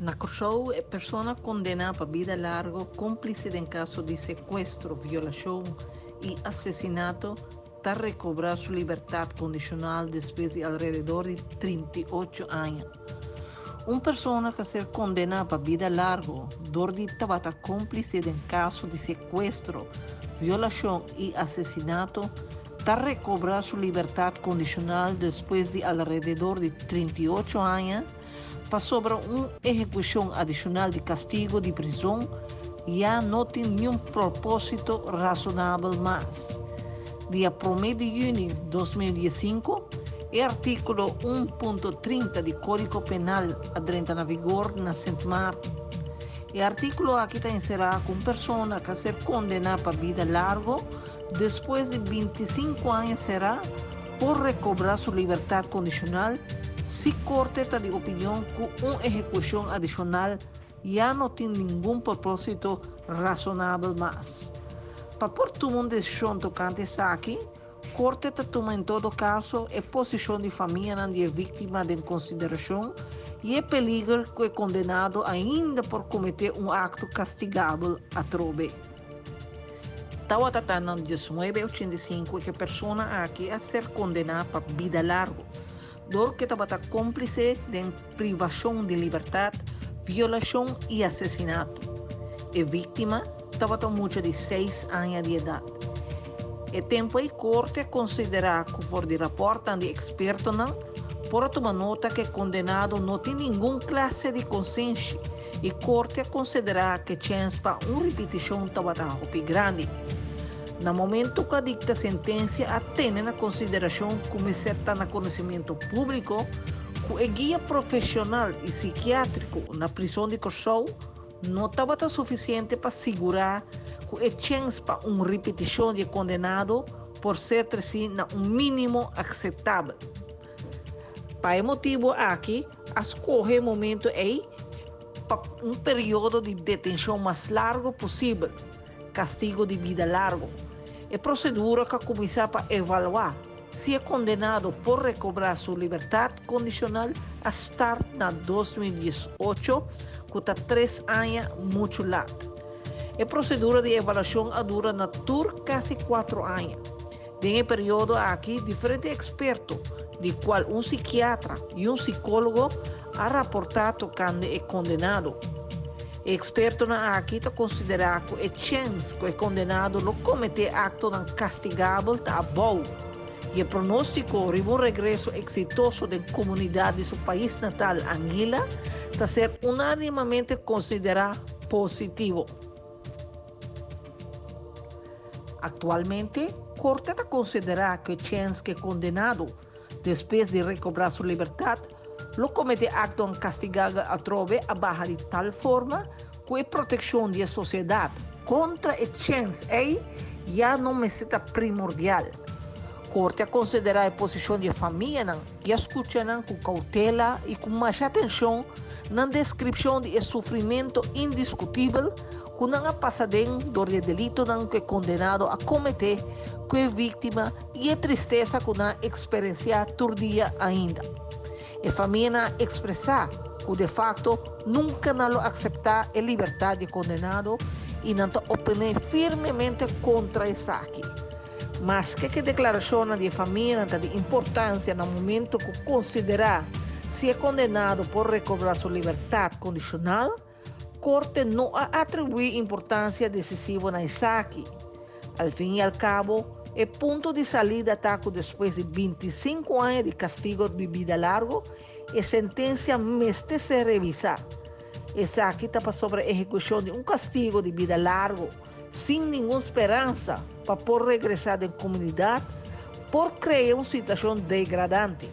Na Kòrsou e persona kondená pa bida largu kómplise den kaso di sekuestro, violashon i asesinato ta rekobrá su libertat kondishonal despues di alrededor di 38 aña. Un persona ku a ser kondená pa bida largu dor di tabata kómplise den kaso di sekuestro, violashon i asesinato ta rekobrá su libertat kondishonal despues di alrededor di 38 aña pasobra un ehekushon adishonal di kastigu di prizon ya no tin niun propósito rasonabel mas. Dia promé di yüni 2015, e artíkulo 1.30 di Kódigo Penal a drenta na vigor na Sint Maarten. E artíkulo aki ta enserá ku un persona ku a ser kondená pa bida largu despues di 25 aña será por rekobrá su libertat kondishonal si korte ta di opinion ku un ehekushon adishonal ya no tin ningun propósito rasonabel mas. Pa por tuma un desishon tokante esaki, korte ta tuma en todo kaso e posishon di famianan di e víktima den konsiderashon i e peliger ku e kondenado ainda por kometé un akto kastigabel atrobe. Tabata ta na 1985 ku e persona aki a ser kondená pa bida largu, dor ku e tabata kómplise den privashon di libertat, violashon i asesinato. E víktima tabata un mucha di seis aña di edat. E tempu ei korte a konsiderá ku for di rapòrtnan di ekspertonan por a tuma nota ku e kondenado no tin ningun klase di konsenshi i korte a konsiderá ku e chèns pa un ripitishon tabata hopi grandi. Na momentu ku a dikta sentensia a tene na konsiderashon ku mester ta na konosementu públiko ku e guia profeshonal i sikiátriko na prison di Kòrsou no tabata sufisiente pa sigurá ku e chèns pa un ripitishon di e kondenado por ser tresí na un mínimo akseptabel. Pa e motibu aki a skohe e momentu ei pa un periodo di detenshon mas largu posibel, kastigu di bida largu. E prosedura ku a kuminsá pa evaluá si e kondenado por rekobrá su libertat kondishonal a start na 2018, ku ta tres aña muchu lat. E prosedura di evaluashon a dura na tur kasi kuatro aña. Den e periodo aki diferente eksperto, di kual un sikiatra i un sikólogo, a raportá tokante e kondenado. E ekspertonan aki ta konsiderá ku e chèns ku e kondenado lo kometé aktonan kastigabel ta abou i e pronóstiko riba un regreso eksitoso den komunidat di su pais natal Anguilla ta ser unánimamente konsiderá positivo. Aktualmente, korte ta konsiderá ku e chèns ku e kondenado, despues di rekobrá su libertat, lo kometé aktonan kastigabel atrobe a baha di tal forma ku e protekshon di e sosiedat kontra e chèns ei ya no mester ta primordial. Korte a konsiderá e posishon di e famianan i a skucha nan ku koutela i ku masha atenshon nan deskripshon di e sufrimentu indiskutibel ku nan a pasa den dor di e delitonan ku e kondenado a kometé ku e víktima i e tristesa ku nan a eksperensiá tur dia ainda. E famianan a ekspresá ku de fakto nunka nan lo akseptá e libertat di e kondenado i nan ta oponé firmemente kontra esaki. Maske ku e deklarashonnan di e famianan ta di importansia na momento ku konsiderá si e kondenado por rekobrá su libertat kondishonal, Korte no a atribuí importansia desisivo na esaki. Al fin i al kabo, e punto di salida ta ku despues di 25 aña di kastigo di bida largu, e sentensia mester ser revisá. Esaki ta pasobra ehekushon di un kastigo di bida largu sin ningun speransa pa por regresá den komunidat por krea un situashon degradante.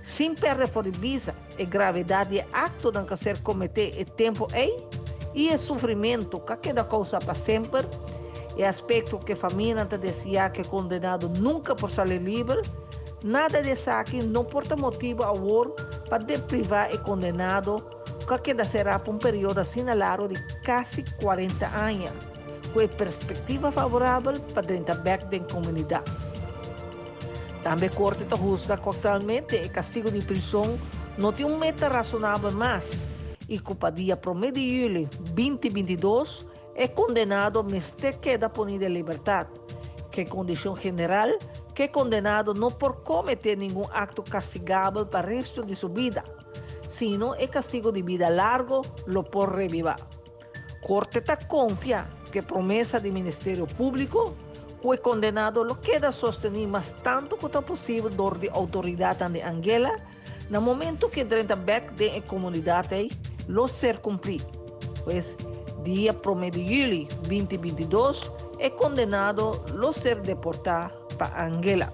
Sin pèrdè for di bista e gravedat di e aktonan ku a ser kometé e tempu ei i e sufrimentu ku a keda kousá pa semper, e aspekto ku e famianan ta deseá ku e kondenado nunka por sali liber, nada di esaki no por ta motibu awor pa deprivá e kondenado ku a keda será pa un periodo asina largu di kasi 40 aña, ku e perspektiva favorabel pa drenta bèk den komunidat. Tambe korte ta husga ku aktualmente e kastigu di prison no tin un meta rasonabel mas. i ku pa dia promé di yüli 2022 e kondenado mester keda poni den libertat, ku e kondishon general ku e kondenado no por kometé ningun akto kastigabel pa resto di su bida, sino e kastigo di bida largu lo por rebibá. Korte ta konfia ku e promesa di Ministerio Públiko ku e kondenado lo keda sostení mas tantu ku ta posibel dor di outoridatnan di Anguilla na momento ku e drenta bèk den e komunidat ei lo ser kumplí. Pues, dia promé di yüli 2022 e kondenado lo ser deportá pa Anguilla.